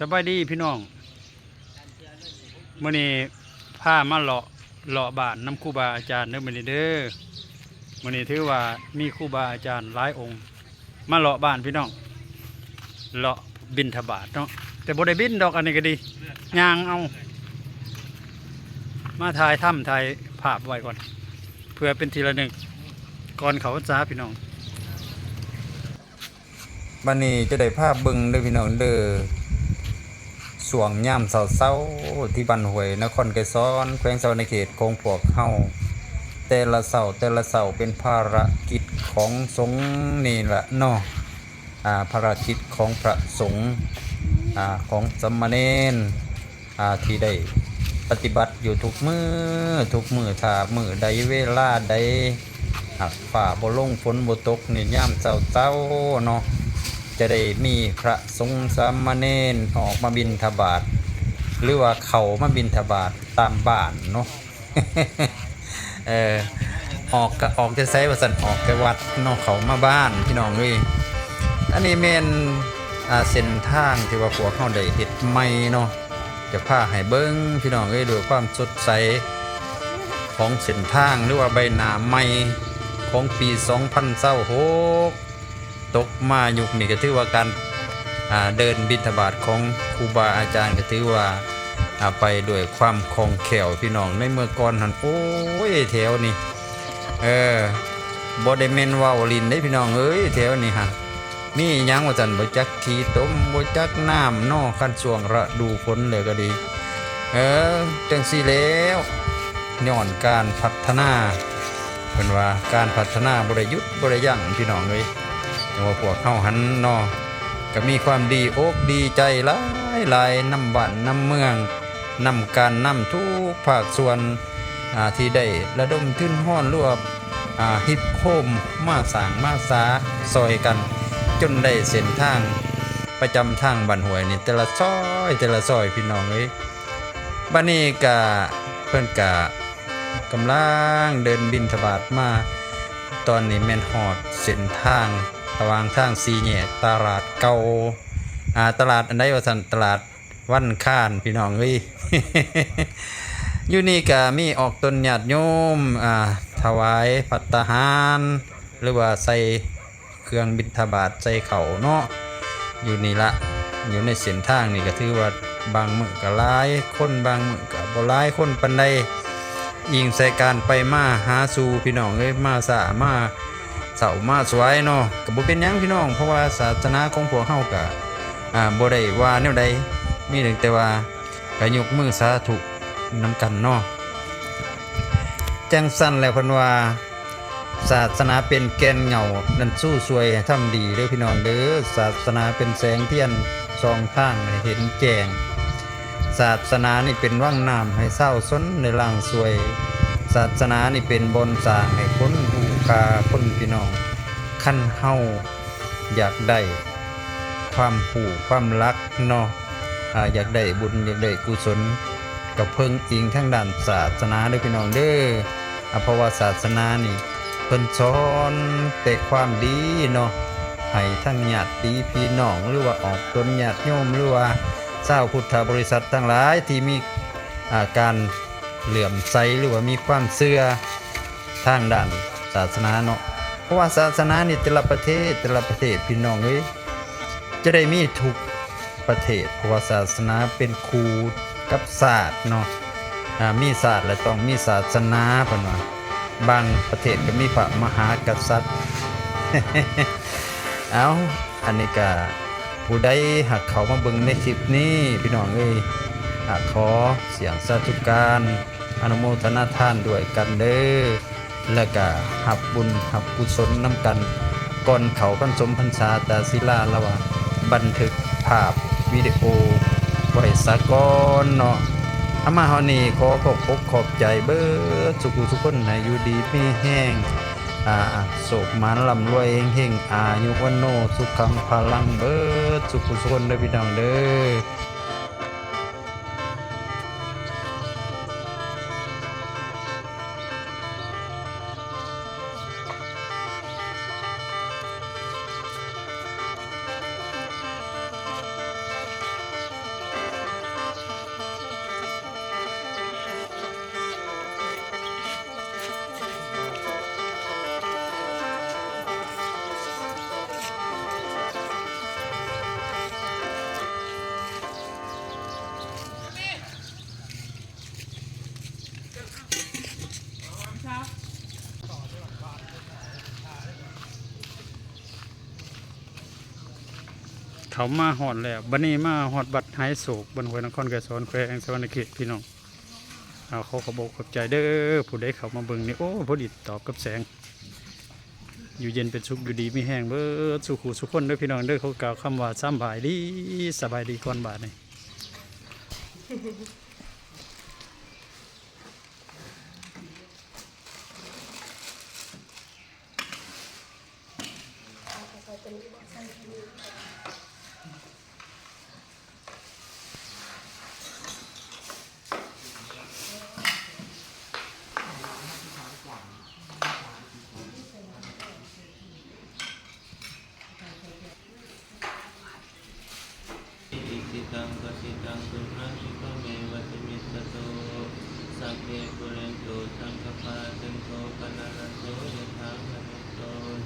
ສະບາຍດີພີ່ນ້ອງ, ມື້ນີ້ພາມາເລາະ ເລາະບ້ານນຳຄູບາອາຈານເດີມື້ນີ້ເດີ. ມື້ນີ້ຖືວ່າມີຄູບາອາຈານຫຼາຍອົງມາເລາະບ້ານພີ່ນ້ອງ, ເລາະບິນທະບາດເນາະ, ແຕ່ບໍ່ໄດ້ບິນດອກ, ອັນນີ້ກໍດີ ຍ່າງເອົາ. ມາຖ່າຍທຳ ຖ່າຍພາບໄວ້ກ່ອນ ເພື່ອເປັນທີ່ລະນຶກກ່ອນເຂົ້າພັນສາພີ່ນ້ອງ. ບັດນີ້ຈະໄດ້ພາເບິ່ງເດີພີ່ນ້ອງເດີ, ຊ່ວງຍາມເຊົ້າໆ ທີ່ບ້ານຫ້ວຍ ນະຄອນໄກສອນ ແຂວງສະຫວັນນະເຂດຂອງພວກເຮົາ, ແຕ່ລະເຊົ້າ ແຕ່ລະເຊົ້າເປັນພາລະກິດຂອງສົງນີ້ລະເນາະ, ອາ ພາລະກິດຂອງພະສົງ, ອາ ຂອງສາມະເນນ ອາ ທີ່ໄດ້ປະຕິບັດຢູ່ທຸກມື້ ທຸກມື້ ຖ້າມື້ໃດເວລາໃດ ຫາກຟ້າບໍ່ລົງຝົນບໍ່ຕົກນີ້ ຍາມເຊົ້າໆເນາະ ຈະໄດ້ມີພະສົງສາມະເນນອອກມາບິນທະບາດ ຫຼືວ່າເຂົ້າມາບິນທະບາດຕາມບ້ານເນາະ. ເອີ ອອກກະອອກແຕ່ໃສວ່າຊັ້ນ, ອອກແຕ່ວັດເນາະ ເຂົ້າມາບ້ານ ພີ່ນ້ອງເອີຍ. ອັນນີ້ແມ່ນ ອາ ເສັ້ນທາງທີ່ວ່າພວກເຮົາໄດ້ເຮັດໃໝ່ເນາະ, ຈະພາໃຫ້ເບິ່ງພີ່ນ້ອງເອີຍ ດ້ວຍຄວາມສົດໃສຂອງເສັ້ນທາງ ຫຼືວ່າໃບໜ້າໃໝ່ຂອງປີສອງພັນຊາວຫົກ ຕົກມາຍຸກນີ້ກໍຖືວ່າການ ອາ ເດີນບິນທະບາດຂອງຄູບາອາຈານກໍຖືວ່າ ອາ ໄປດ້ວຍຄວາມຄ່ອງແຄ້ວ ພີ່ນ້ອງ. ໃນເມື່ອກ່ອນຫັ້ນ ໂອ້ຍ ແຖວນີ້ ເອີ ບໍ່ໄດ້ແມ່ນເວົ້າຫຼິ້ນເດ້ ພີ່ນ້ອງເອີຍ, ແຖວນີ້ຫັ້ນ ມີຫຍັງວ່າຊັ້ນ ບໍ່ຈັກຂີ້ຕົມ ບໍ່ຈັກນ້ຳເນາະ, ຄັນຊ່ວງລະດູຝົນແລ້ວກໍດີ. ເອີ ຈັ່ງຊີ້ແລ້ວ ຍ້ອນການພັດທະນາ, ເພິ່ນວ່າການພັດທະນາບໍ່ໄດ້ຢຸດບໍ່ໄດ້ຢັ້ງ ພີ່ນ້ອງເອີຍ. ແຕ່ວ່າພວກເຮົາຫັ້ນເນາະ ກໍມີຄວາມດີອົກດີໃຈຫຼາຍໆ ນຳບ້ານນຳເມືອງ ນຳການນຳທຸກພາກສ່ວນ ອາ ທີ່ໄດ້ລະດົມທຶນຮອນ ຫຼືວ່າ ອາ ຮິບໂຮມມາສ້າງມາສາຊ່ອຍກັນ ຈົນໄດ້ເສັ້ນທາງປະຈຳທາງບ້ານຫ້ວຍນີ້ ແຕ່ລະຊອຍ ແຕ່ລະຊອຍ ພີ່ນ້ອງເອີຍ. ບັດນີ້ກະ ເພິ່ນກະກຳລັງເດີນບິນທະບາດມາ, ຕອນນີ້ແມ່ນຮອດເສັ້ນທາງລະຫວ່າງທາງສີ່ແຍກຕະຫຼາດເກົ່າ ອາ ຕະຫຼາດອັນໃດວ່າຊັ້ນ ຕະຫຼາດ ວັນຄານ ພີ່ນ້ອງເອີຍ. ຢູ່ນີ້ກະມີອອກຕົນຍາດໂຍມ ອາ ຖວາຍພັດຕາຫານ ຫຼືວ່າໃສ່ເຄື່ອງບິນທະບາດ ໃສ່ເຂົ້າເນາະ. ຢູ່ນີ້ລະ ຢູ່ໃນເສັ້ນທາງນີ້ກະຖືວ່າບາງມື້ກະຫຼາຍຄົນ ບາງມື້ກະບໍ່ຫຼາຍຄົນປານໃດ, ອີງໃສ່ການໄປມາຫາສູ່ ພີ່ນ້ອງເອີຍ, ມາຊ້າມາ ເຊົ້າມາສວາຍເນາະ ກໍບໍ່ເປັນຫຍັງພີ່ນ້ອງ, ເພາະວ່າສາສະໜາຂອງພວກເຮົາກໍ ອາ ບໍ່ໄດ້ວ່າແນວໃດ, ມີແຕ່ວ່າກໍຍົກມືສາທຸນຳກັນເນາະ. ຈັ່ງຊັ້ນແຫຼະ ເພິ່ນວ່າ ສາສະໜາເປັນແກ່ນເຫງົ້າ ນັ້ນ ຊູຊ່ວຍໃຫ້ທຳດີເດີພີ່ນ້ອງເດີ, ສາສະໜາເປັນແສງທຽນສ່ອງທາງໃຫ້ເຫັນແຈ້ງ. ສາສະໜານີ້ເປັນວັງນ້ຳໃຫ້ຊາວຊົນໄດ້ລ້າງຊ່ວຍ, ສາສະໜານີ້ເປັນບ່ອນສ້າງໃຫ້ຄົນຮູ້ຄ່າຄົນພີ່ນ້ອງ. ຄັນເຮົາຢາກໄດ້ຄວາມຮູ້ຄວາມຫຼັກເນາະ, ອາ ຢາກໄດ້ບຸນ ຢາກໄດ້ກຸສົນ ກໍເພິ່ງອີງທາງດ້ານສາສະໜາເດີພີ່ນ້ອງເດີ. ອາ ເພາະວ່າສາສະໜານີ້ ເພິ່ນສອນແຕ່ຄວາມດີເນາະ ໃຫ້ທັງຍາດຕິພີ່ນ້ອງ ຫຼືວ່າອອກຕົນຍາດໂຍມ ຫຼືວ່າຊາວພຸດທະບໍລິສັດທັງຫຼາຍທີ່ມີ ອາ ການເຫຼື້ອມໃສ ຫຼືວ່າມີຄວາມເຊື່ອທາງດ້ານສາສະໜາເນາະ. ເພາະວ່າສາສະໜານີ້ແຕ່ລະປະເທດ ແຕ່ລະປະເທດ ພີ່ນ້ອງເອີຍ ຈະໄດ້ມີທຸກ ປະເທດ, ເພາະວ່າສາສະໜາເປັນຄູ່ກັບຊາດເນາະ, ອາ ມີຊາດແລະຕ້ອງມີສາສະໜາ ເພິ່ນວ່າ. ບາງປະເທດກໍມີພະມະຫາກະສັດ. ເອົ້າ ອັນນີ້ກະ ຜູ້ໃດຫາກເຂົ້າມາເບິ່ງໃນຄລິບນີ້ ພີ່ນ້ອງເອີຍ ອາ ຂໍສຽງສາທຸການ ອະນຸໂມທະນາທານດ້ວຍກັນເດີ. ແລ້ວກະຮັບບຸນຮັບກຸສົນນຳກັນ ກ່ອນເຂົ້າພັນສົມພັນສາຕາສິລາ ລະວ່າບັນທຶກພາບວິດີໂອໄວ້ສາກ່ອນເນາະ. ເອົາ ມາຮອດນີ້ ຂໍຂອບອົກຂອບໃຈເບີດສູ່ຜູ້ສູ່ຄົນ ໃຫ້ຢູ່ດີມີແຮງ ອາ ໂຊກໝານລ່ຳລວຍເຮັງໆ ອາຍຸວັນໂນສຸຂັງພະລັງ ເບີດສູ່ຜູ້ສູ່ຄົນເດີ ພີ່ນ້ອງເດີ. ເຂົ້າມາຮອດແລ້ວ ບັດນີ້ມາຮອດວັດຫາຍໂສກ ບ້ານຫ້ວຍນະຄອນໄກສອນ ແຂວງສະຫວັນນະເຂດ ພີ່ນ້ອງ. ເອົາ ຂໍຂອບອົກຂອບໃຈເດີ ຜູ້ໃດເຂົ້າມາເບິ່ງນີ້ ໂອ້ ພໍດີຕອບກັບແສງ. ຢູ່ເຢັນເປັນສຸກ ຢູ່ດີມີແຮງເບິດສູ່ຄູ່ສູ່ຄົນເດີພີ່ນ້ອງເດີ. ຂໍກ່າວຄຳວ່າສຳບາຍດີ ສະບາຍດີກ່ອນບາດນີ້. ອີ່ທິຕັງ ປັດຖິຕັງ ທຸດຖາທິ ຂະເມວະ ສະມິດສະໂຕ ສັບເພ ປູເຣນຕຸ ສັງກະປາ ຈັນໂທ ປະນະລະໂສ ຍະຖາ ມະນີ ໂຊ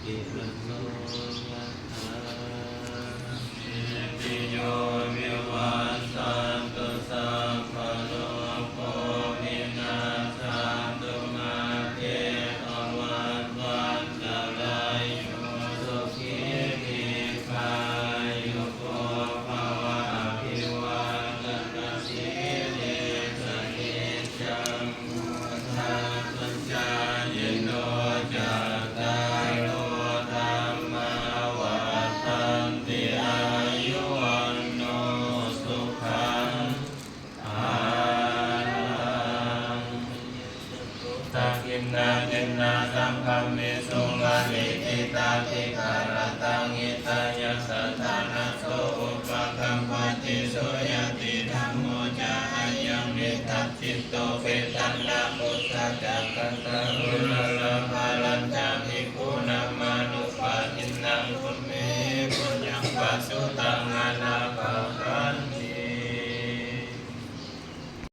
ຕິລະໂສ ຍະຖາ ເສດຖິໂຍ ວິວັດສັນຕຸ ສັບພະໂລໂກ ວິນັດສັນຕຸ ມາເຕ ພະວັດວັນຕະລາໂຍ ສຸຂີ ດີຄາຍຸໂກ ພະວະ ອະພິວາທະນະສີລິສະນິດຈັງ ວຸດທາປຸດຈາຍິໂນ ຈັດຕາໂລ ທຳມາ ວັດທັນຕິ ອາຍຸ ວັນໂນ ສຸຂັງ ພະລັງ. ທັກຂິນາທິນນາ ສັງຄະເມສຸ ປະລິກິຕາທິກາລະຕັງ ຫິຕາຍະ ສັດຖານະໂສ ອຸປະກັມປະຕິ ໂສຍະຕິທຳໂມ ຈະອາຍັງ ນິທັດ ສິດໂຕ ເປຕານາປຸດສະຈັກກັນຕາ ໂອລາລະພາລັນຈະ ພິກຂຸນາມານຸປະທິນນາ ປຸນເມ ປຸນຍັງ ປະສຸຕັງ ອານາ